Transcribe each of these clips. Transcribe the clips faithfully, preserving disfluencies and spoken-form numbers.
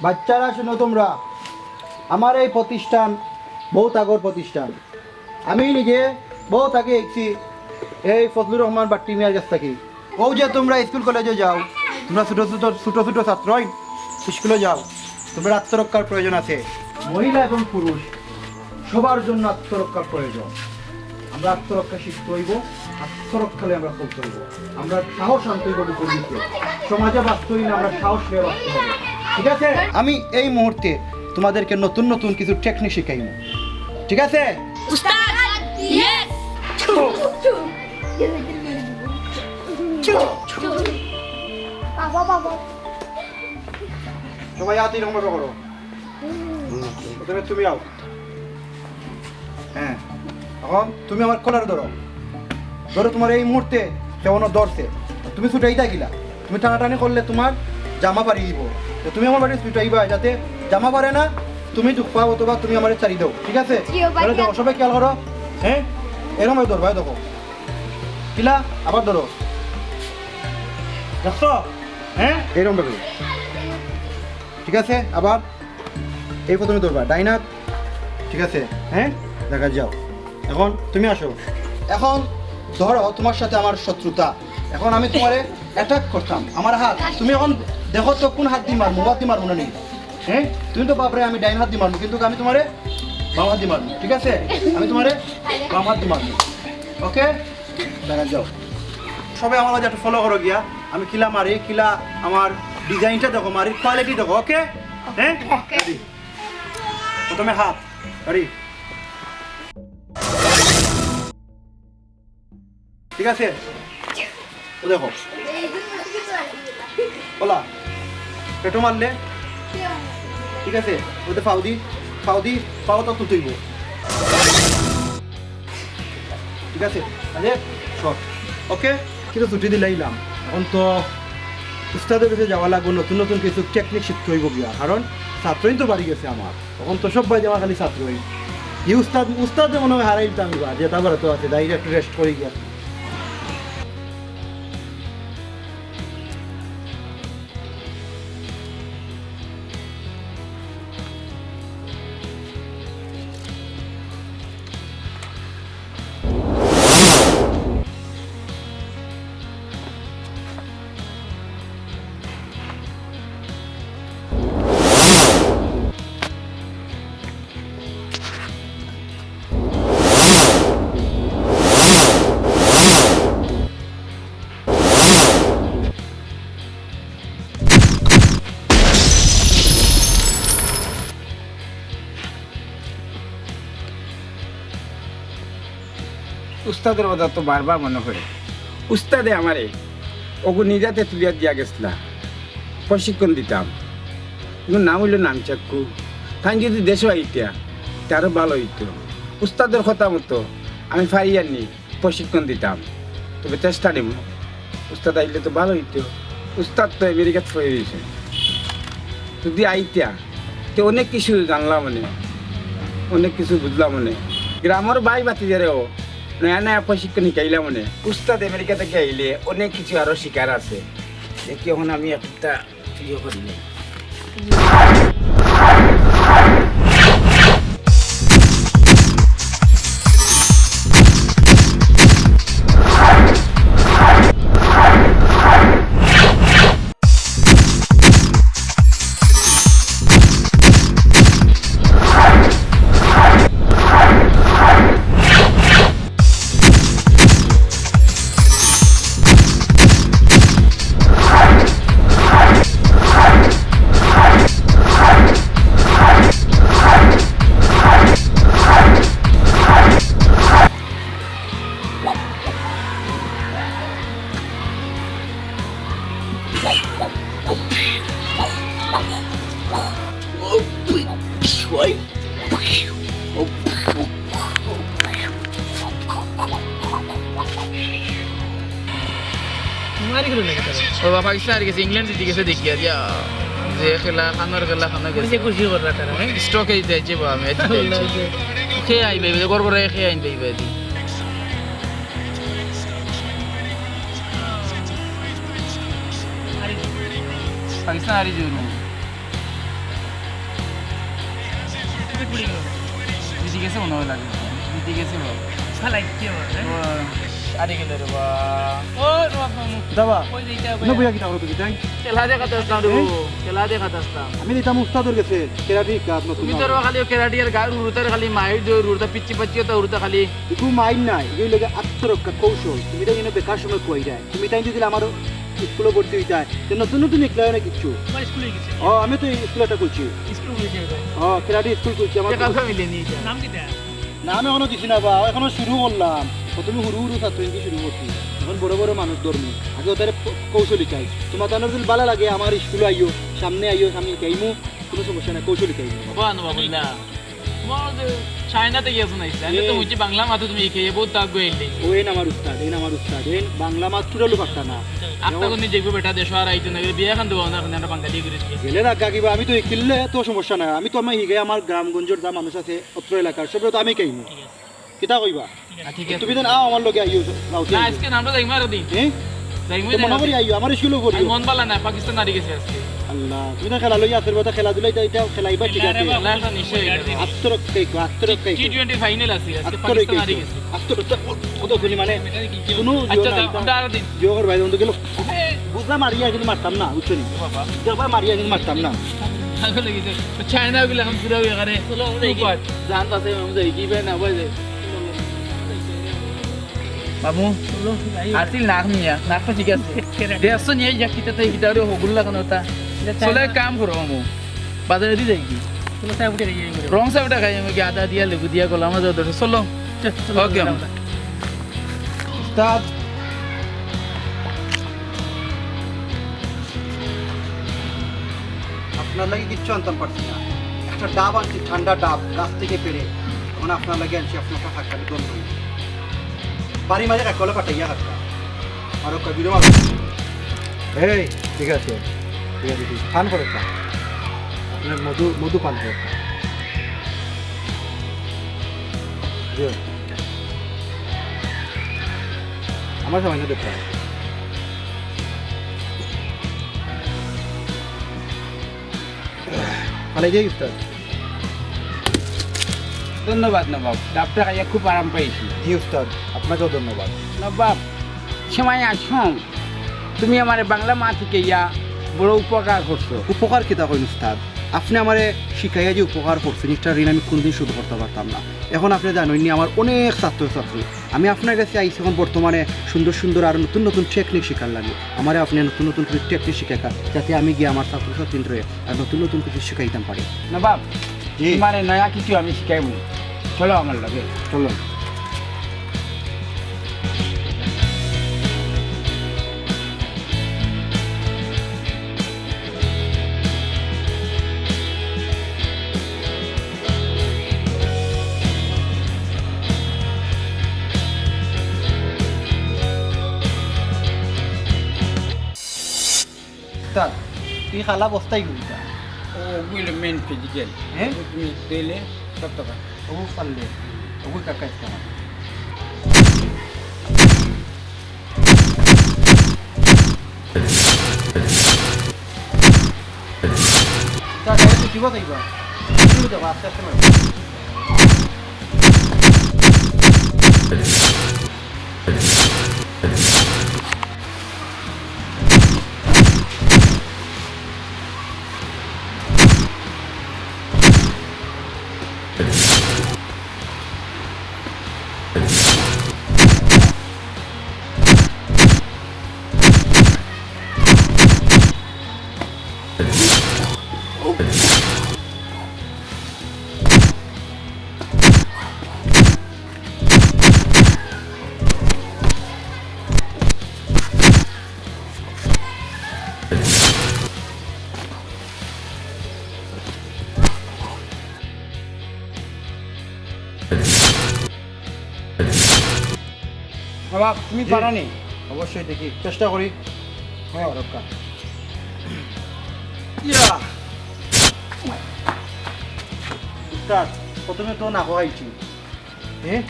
বাচ্চারা, শুনো তোমরা, আমার এই প্রতিষ্ঠান বহুত আগর প্রতিষ্ঠান। আমি নিজে বহুত আগে আইছি এই ফজলুর রহমান বাট্টি মিয়ার কাছ থাকি। অউ যে তোমরা স্কুল কলেজে যাও, তোমরা ছোট ছোট, ছোট ছোট ছাত্রই স্কুলে যাও, তোমরা আত্মরক্ষার প্রয়োজন আছে। মহিলা এবং পুরুষ সবার জন্য আত্মরক্ষার প্রয়োজন। আমরা আত্মরক্ষা শিখতে হইব, আত্মরক্ষা লইয়া আমরা চলতে হইব। আমরা সাহস আনতে হইব বুকের ভিতরে। সমাজে বাঁচতে হইলে আমরা সাহস নিয়ে বাঁচতে হবে, ঠিক আছে? আমি এই মুহূর্তে তোমাদেরকে নতুন নতুন কিছু টেকনিক শিখাইব, ঠিক আছে? উস্তাদ, ইয়েস। বাবা, বাবা। সবাই হাত এরকম ভাবে করো। প্রথমে তুমি আও। হ্যাঁ, এখন তুমি আমার কলার ধরো। ধরো, তোমার এই মুহূর্তে কেউ ধরছে, তুমি ছুটাইতা কিলা? তুমি টানাটানি করলে তোমার জামা ফাড়ি দিব। তো তুমি আমার বাড়ি ছুটাইবা যাতে জামা ফাড়ে না, তুমি দুখ পাও অথবা তুমি আমার ছাড়ি দাও, ঠিক আছে? জি, ও তাহলে ভাইয়া। দেখো, সবাই খেয়াল করো। হ্যাঁ, এরকম ভাবে ধরবা, এই দেখো। কিলা, আবার ধরো। দেখছো? হ্যাঁ, এরকম ভাবে। ঠিক আছে, আবার এই প্রথমে ধরবা, ডাইন হাত। ঠিক আছে, হ্যাঁ, দেখা যাও। এখন তুমি আসো। এখন ধরো, তোমার সাথে আমার শত্রুতা। এখন আমি তোমারে অ্যাটাক করতাম, আমার হাত। তুমি এখন দেখো তো কোন হাত দিয়ে মারমু, বাম হাত দিয়ে মারমু না নি? হ্যাঁ, তুমি তো বাপরে আমি ডাইন হাত দিয়ে মারমু, কিন্তু আমি তোমারে বাম হাত দিয়ে মারমু, ঠিক আছে? আমি তোমারে বাম হাত দিয়ে মারমু। ওকে, দেখা যাও। সবাই আমার মাঝে একটু ফলো করো গিয়া। আমি কিলা মারি, কিলা আমার ডিজাইনটা দেখো, মারি কোয়ালিটি দেখো, ওকে? হ্যাঁ? ওকে। Ready। প্রথমে হাত, ready। ঠিক আছে? ও দেখো। ওলা, পেটো মারলে? ঠিক আছে? ওতে ফাউ দি, ফাউ দি, ফাউ তো তুলতেইব। ঠিক আছে? আরে, শট। ওকে? কিন্তু ছুটি দিলাইলাম। এখন তো উস্তাদের কাছে যাওয়া লাগবো, নতুন নতুন কিছু টেকনিক শিখতে হইব গিয়া। কারণ ছাত্রই তো বাড়ি গেছে আমার। এখন তো সব বাইরে আমার খালি ছাত্রই। এই উস্তাদ, উস্তাদে মনে হয় হারাই দিতাম এবার, যেটা আবার তো আছে, ডাইরেক্ট রেস্ট করে গিয়া। উস্তাদের কথা তো বারবার মনে পড়ে। উস্তাদে আমারে ওগু নিজাতে তুলিয়া দিয়া গেছলা, প্রশিক্ষণ দিতাম। ওগুর নাম অইলো নামচাক্কু। তাইন যদি দেশো আইতা, তে আরো ভালো অইতো। উস্তাদের কথা মতো আমি ফারিয়ার নি প্রশিক্ষণ দিতাম, তবে চেষ্টা নিমু। উস্তাদ আইলে তো ভালো অইতো। উস্তাদ তো আমেরিকাত পড়ি রইছে, যদি আইতা, তে অনেক কিছু জানলাম অনে, অনেক কিছু বুঝলাম অনে। গ্রামর ভাই ভাতিজারেও নয়া নয়া প্রশিক্ষণ শিখাইলাম অনে। উস্তাদ আমেরিকা থাকি আইলে অনেক কিছু আরো শিখার আছে। দেখি, এখন আমি একটা ইয়ে করি নাই। ও বাবা, পাকিস্তান হারি গেছে, ইংল্যান্ড জিতি গেছে, দেখি আর ইয়া, যে খেলা, খানোর খেলা, খানো গেছে। খুশি করলা তারা। স্ট্রোকে দিতে আইছে বা ম্যাচ দিতে আইছে। খেয়ে আইবে, গড় গড়ে খেয়ে আইবে, পাকিস্তান হারি যাইব। দিদি গেছে মনে হয় লাগে। দিদি গেছে বা। শালা কি বলে? ও, আরে গেল রে বা। ও, রে বাবা, মামু। দাবা। ওই যে এটা না, বইয়া কিতা করো তুমি, তাই? খেলা দেখাত আসলাম রে বা। খেলা দেখাত আসলাম। আমি নিতাম উস্তাদর গেছে, কেরাটি কাজ নতুন তুমি তো নাম। খালি কেরাটি আর গায়ে উড়ুতার খালি মাইর দিও, উড়ুতা পিচ্ছি পাচ্ছি তো উড়ুতা খালি। এগু মাইর নাই, এগু লাগে আত্মরক্ষা কৌশল। তুমি তাই জন্য বেকার সময় কই যায়। তুমি তাই যদি আমার স্কুলে ভর্তি হইতায়, তো নতুন নতুন ইকলায় না কিচ্ছু। তোমার স্কুলে গেছে? ও, আমি তো এই স্কুল একটা খুলছি। স্কুল খুলেছে ওটা? ও, কেরাটি স্কুল খুলছি আমার। টাকা তো মিলেনি এটা। নাম কিতা? নাম এখনো দিছি না বা, এখনো শুরু করলাম। প্রথমে হুরু হুরু ছাত্র কিন্তু শুরু করছি। এখন বড় বড় মানুষ ধর্মী। আগে ওদের প-, কৌশল হিকাই। তোমার তানোর যদি ভালা লাগে, আমার স্কুলে আইও, সামনে আইও, আমি হিকাইমু, কোনো সমস্যা নাই, কৌশল হিকাইমু। বাবা, আনো বাবুল্লা। তোমার যে চায়নাতে গিয়েছো না, ইসলাম? তো হুম। বুঝছি বাংলা মাত্র তুমি হিকাইয়া বহুত আগুয়াইলে। ও, এন আমার উস্তাদ, এন আমার উস্তাদ, এন বাংলা মাত টুটালও পারতা না। আত্মা কোন দেখবো বেটা, দেশ আর আইতো না, বিয়া খান দেবো না, এখন আমরা বাঙালি করে দিই। গেলে না কাকিবা, আমি তো হিকিলে তো সমস্যা নাই। আমি তো আমার হিকাই আমার গ্রামগঞ্জের যা মানুষ আছে, অত্র এলাকার, সবরে তো আমি হিকাইমু। ঠিক আছে। কিতা কইবা? ঠিক আছে। তুমি দেন আও আমার লগে আইও, যাও, না, আইও। আজকে আমরা যাইমু আর দিন। হ্যাঁ? যাইমু তো দিন মনে আর করি দিন। আইও, আমার স্কুলে পড়িও। আমি মন বালা না, পাকিস্তান হারি গেছে আজকে। আল্লাহ, তুমি তো খেলা লইয়া আছো, তো খেলাধুলা এটা, এটা খেলাইবা ঠিক আছে। খেলা তো নিশ্চয়ই খেলাইবো। আত্মরক্ষা কইও, আত্মরক্ষা কইও। টি টোয়েন্টি ফাইনাল আছে, আজকে আত্মরক্ষা পাকিস্তান হারি কইও। গেছে। আত্মরক্ষা, কত ধনী মানে, কোনো আচ্ছা, ইয়ে যাও, নাই। আমরা আর দিন। জিওর ভাই বন্ধু গেল। বুঝলাম, মারিয়া কিন্তু মারতাম না, বুঝছো নি? বাবা। দেখবা, মারিয়া কিন্তু মারতাম না। পাগল হয়ে গেছে। তো চায়না ওগুলো এখন পুরো হয়ে গেছে। চলো, আমরা এগিয়ে। জান আছে, আমি যাই, কি ভাই না ভাই যাই। বাবু, আসিল নাক নিয়া, নাকটা ঠিক আছে। দেখছো নি, এই যে কিতা তাই কিতা রে, হগুল লাগানো তা। চলো, এক কাম করো, মামু। বাজারে দি যাই কি? চলো, চা উঠে খাই আমি। রং চা উঠে খাই আমি, কি আদা দিয়া, লেবু দিয়া, গলা মাজা দরকার। চলো। চলো, OK, চলো, মামু। চলো। উস্তাদ, আপনার লাগি কিচ্ছু আনতাম পারছি না। একটা ডাব আনছি, ঠান্ডা ডাব, গাছ থেকে পেড়ে। এখন আপনার লাগি আনছি, আপনার একটা হাক্কানি দণ্ড। বাড়ি মাঝে কাকলে পাঠাইয়া হাক্কা। আর ওকে বিরো মারো। এই, ঠিক আছে, ঠিক আছে, ঠিক আছে। পান করে খা। আপনার মধু, মধু পান করে খা। জি। আমার সামান্য দেখতে হবে। ফালাই দিয়ে উস্তাদ। ধন্যবাদ নবাব, ডাবটা খাইয়া খুব আরাম পাইছি। জি উস্তাদ, আপনাকেও ধন্যবাদ। নবাব, সময় আসুন, তুমি আমারে বাংলা মাত হিকাইয়া বড় উপকার করছো। উপকার কিতা কইন উস্তাদ? আপনে আমারে শিখাইয়া যে উপকার করছেন, ইটার ঋণ আমি কোনোদিন শোধ করতা পারতাম না। এখন আপনে জানইন নি, আমার অনেক ছাত্রছাত্রী, আমি আপনার গেছে আইছি এখন বর্তমানে সুন্দর সুন্দর আর নতুন নতুন technique শিখার লাগি। আমারে আপনে নতুন নতুন কিছু technique শিখাইতা, যাতে আমি গিয়া আমার ছাত্রছাত্রীরে আর নতুন নতুন কিছু শিখাইতাম পারি। নবাব, জি। তোমারে নয়া কিছু আমি শিখাইমু। চলো আমার লগে। চলো। উস্তাদ, ই কালা বস্তায় কিতা? ও, ওগুলো main physical। হ্যাঁ? তুমি দিলে সব টাকা। ও পারলে, ও কাকা ইসলাম। তা গাড়ি তো কিবা যাইবা? তুমি যাবা, আস্তে আস্তে মারো। বাবা, তুমি জি। পারো নি? অবশ্যই দেখি, চেষ্টা করি। হ্যাঁ, রক্ষা। ইয়া! উস্তাদ, প্রথমে তো না খাইছি। হ্যাঁ?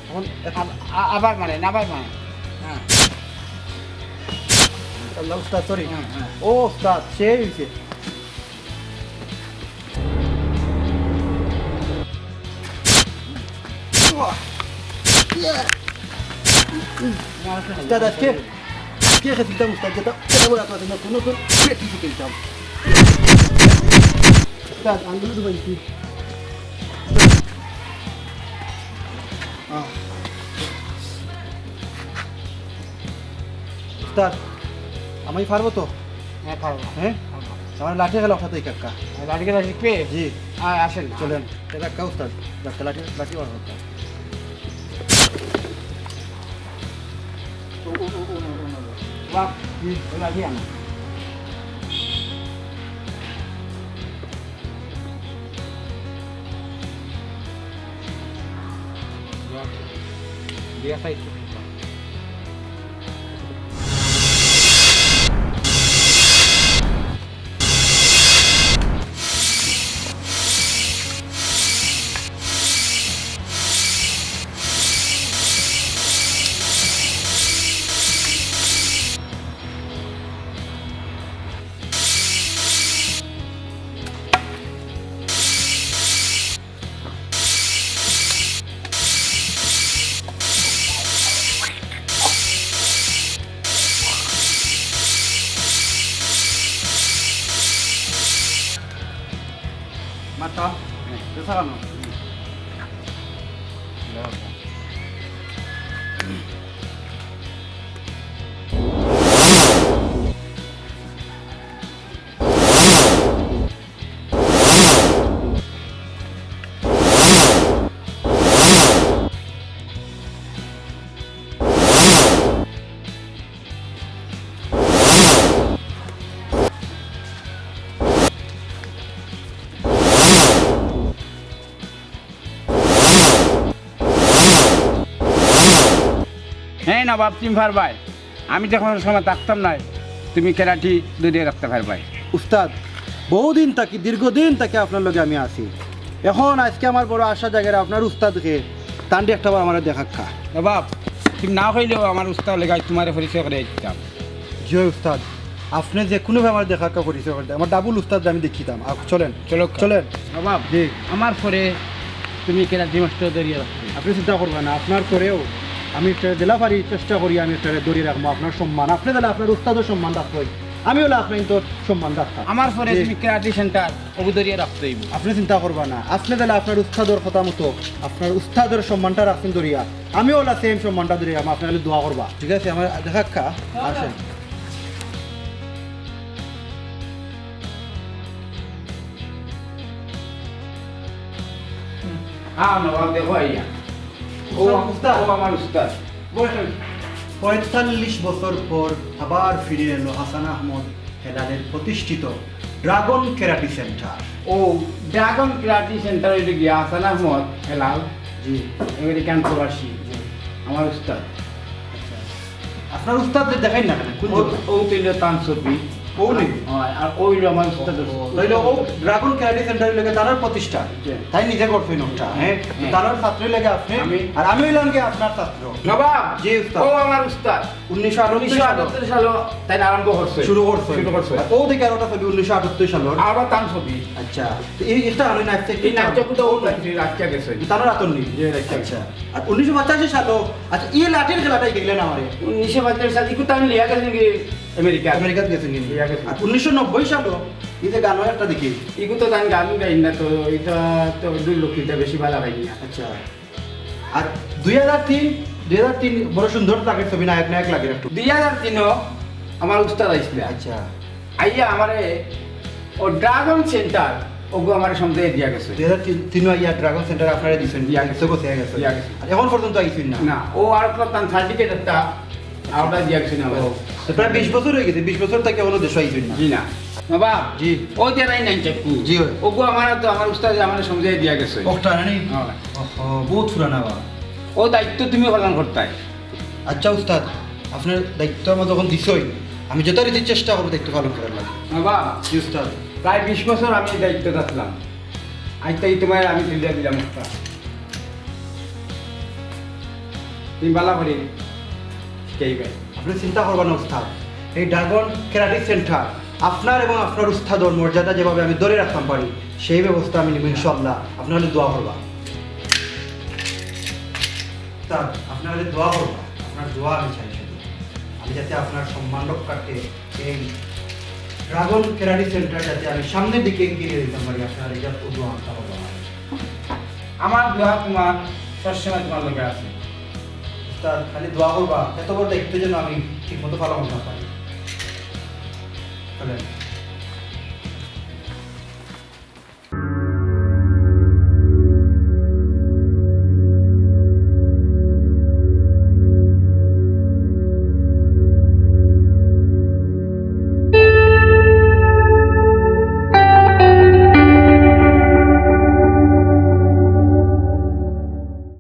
এখন আ-, আ-, আবার মারেন, আবার মারেন। হ্যাঁ। আল্লাহ উস্তাদ, sorry। হ্যাঁ, হ্যাঁ। ও উস্তাদ, সেই হইছে। উস্তাদ, আজকে, আজকে খেলতাম উস্তাদ, যেটা, যেটা বলে আপনাদের নতুন নতুন practice খেলতাম। উস্তাদ, আঙ্গুল তো ভাঙছি। আহ। উস্তাদ, আমি পারবো তো? হ্যাঁ, পারবো। হ্যাঁ? পারবো। আমার লাঠি খেলা অসাথে কাকা। লাঠি খেলা শিখবে? জি। আয়, আসেন না। চলেন। এ কাকা উস্তাদ, লাঠি, লাঠি, লাঠি বার করতাম। বাহ, হুম, ওই লাঠি আনো। মাতা, তো সালাম। হ্যাঁ নবাব, তুমি পারবায়। আমি তো কোনো সময় থাকতাম নায়, তুমি কেরাটি ধরিয়া রাখতে পারবায়। উস্তাদ, বহুদিন থাকি, দীর্ঘদিন থাকি আপনার লগে আমি আছি। এখন আজকে আমার বড় আশা জাগের আপনার উস্তাদরে, তানরে একটা বার আমারে দেখাক্কা। নবাব, তুমি না কইলেও আমার উস্তাদ লগে আইজ তোমারে পরিচয় করাই দিতাম। জি অয় উস্তাদ, আপনে যে কুনুভাবে আমারে দেখাক্কা পরিচয় করাই দিতাম। আমার ডাবল উস্তাদ আমি দেখিতাম। আ, চলেন। চলো। চলেন। নবাব, জি। আমার পরে তুমি কেরাটি মাস্টার ধরিয়া রাখবে। আপনে চিন্তা করবা না, আপনার পরেও আমি একটা যেলা পারি চেষ্টা করি, আমি একটা ধরিয়া রাখমু আপনার সম্মান। আপনে যেলা আপনার উস্তাদর সম্মান রাখবা, আমি অইলে আপনার তো সম্মান রাখতাম। আমার পরে জি। তুমি কেরাটি সেন্টার অগু ধরিয়া রাখতে অইবো। আপনে চিন্তা করবা না, আপনে যেলা আপনার উস্তাদর কথা মতো আপনার উস্তাদর সম্মানটা রাখছইন ধরিয়া, আমিও অলা সেম সম্মানটা ধরিয়া রাখমু, আপনে খালি দোয়া করবা। ঠিক আছে, আমার দেখাক্কা, আসেন। হ্যাঁ, নবাব, দেখো আইয়া। ও, উস্তাদ। ও আমার উস্তাদ। বসেন। পঁয়তাল্লিশ বছর পর আবার ফিরে এলো হাসান আহমদ হেলালের প্রতিষ্ঠিত ড্রাগন কেরাটি সেন্টার। ও, ড্রাগন কেরাটি সেন্টার অইলো গিয়া হাসান আহমদ হেলাল, জি। আমেরিকান প্রবাসী, জি। আমার উস্তাদ। আচ্ছা। আপনার উস্তাদরে দেখাইন না কেনে? কোন ও, জাগা? ও তো অইলো তান ছবি। ও নি? হ্যাঁ, আর ও অইলো আমার উস্তাদ। ও, তাইলে ও ড্রাগন কেরাটি সেন্টার অইলো গিয়া তানর প্রতিষ্ঠা। জি। তাইন নিজে করছইন ওটা, হ্যাঁ? হ্যাঁ। তানর ছাত্রই লাগে আপনে, আমি। আর আমি অইলাম গিয়া আপনার ছাত্র। নবাব। জি, উস্তাদ। ও আমার উস্তাদ। উনিশশো আটাত্তর উনিশশো আটাত্তর সালো তাইন আরম্ভ করছে। শুরু করছে। শুরু করছে। আর ও দেখি আর ওটা ছবি উনিশশো আটাত্তর সালর। আবার তান ছবি। আচ্ছা। তো এই একটা আলো নাচছে, এই নাচটা কোথাও ওর নাচছে, রাখিয়া গেছে। তানর আতর নেই। জি, রাখিয়া গেছে। আচ্ছা। আর উনিশশো পঁচাশি সালো, আচ্ছা, এই লাঠির খেলাটাই দেখলেন আমারে। উনিশশো পঁচাশি সালে ইকু তান লিয়া গেছেন কি আমেরিকা? আমেরিকাত গেছেন কি? লিয়া গেছেন। আর উনিশশো নব্বই সালো, এই যে গানও একটা দেখি। ইকু তো গান, গান গাইন না তো, এটা তো দুই লোক এটা বেশি ভালা পাই না। আচ্ছা। আর দুই হাজার তিন, দুই হাজার তিন বড় সুন্দর লাগে ছবি, নায়ক নায়ক লাগে একটু। দুই হাজার তিনও আমার উস্তাদ আইছিল। আচ্ছা। আইয়া আমারে ও ড্রাগন সেন্টার, ওগু আমারে সমঝাইয়া দিয়া গেছে। দুই হাজার তিন, তিনও আইয়া ড্রাগন সেন্টার আপনারে দিছেন, দিয়া গেছে। তো কোথায় গেছে? দিয়া গেছে। আর এখন পর্যন্ত আইছেন না? না, ও আর একটা তান সার্টিফিকেট একটা, আর ওটা দিয়া গেছে না। ও, তো প্রায় বিশ বছর হয়ে গেছে, বিশ বছর থেকে এখনো দেশে আইছেন না? জি না। বাবা, জি। ও যে রাই নাইন চাকু। জি, হয়। ওগু আমার তো আমার উস্তাদে আমারে সমঝাইয়া দিয়া গেছে। ওটা নানি? হ্যাঁ। ওহো, বহুত পুরানা বা। ও দায়িত্ব তুমি পালন করতায়। আচ্ছা উস্তাদ, আপনার দায়িত্ব আমার যখন দিছই, আমি যথারীতি চেষ্টা করবো দায়িত্ব পালন করার লাগি। বাবা, জি উস্তাদ। প্রায় বিশ বছর আমি এই দায়িত্ব থাকলাম। আজ তাই তোমার আমি তুলিয়া দিলাম উস্তাদ। তুমি বালা করি শিখাইবে। আপনি চিন্তা করবেন না উস্তাদ, এই ড্রাগন কেরাটি সেন্টার আপনার এবং আপনার উস্তাদর মর্যাদা যেভাবে আমি ধরে রাখতাম পারি, সেই ব্যবস্থা আমি নিব ইনশাআল্লাহ। আপনার দোয়া করবা। স্যার, আপনার কাছে দোয়া করবা, আপনার দোয়া আমি চাই শুধু। আমি যাতে আপনার সম্মান রক্ষার্থে এই ড্রাগন ক্যারাটে সেন্টার যাতে আমি সামনের দিকে এগিয়ে নিয়ে যেতে পারি, আপনার এই যত দোয়া আনতে হবে আমার। আমার দোয়া তোমার সবসময় তোমার লগে আছে। স্যার, খালি দোয়া করবা, এত বড় দায়িত্ব যেন আমি ঠিকমতো পালন করতে পারি। চলেন।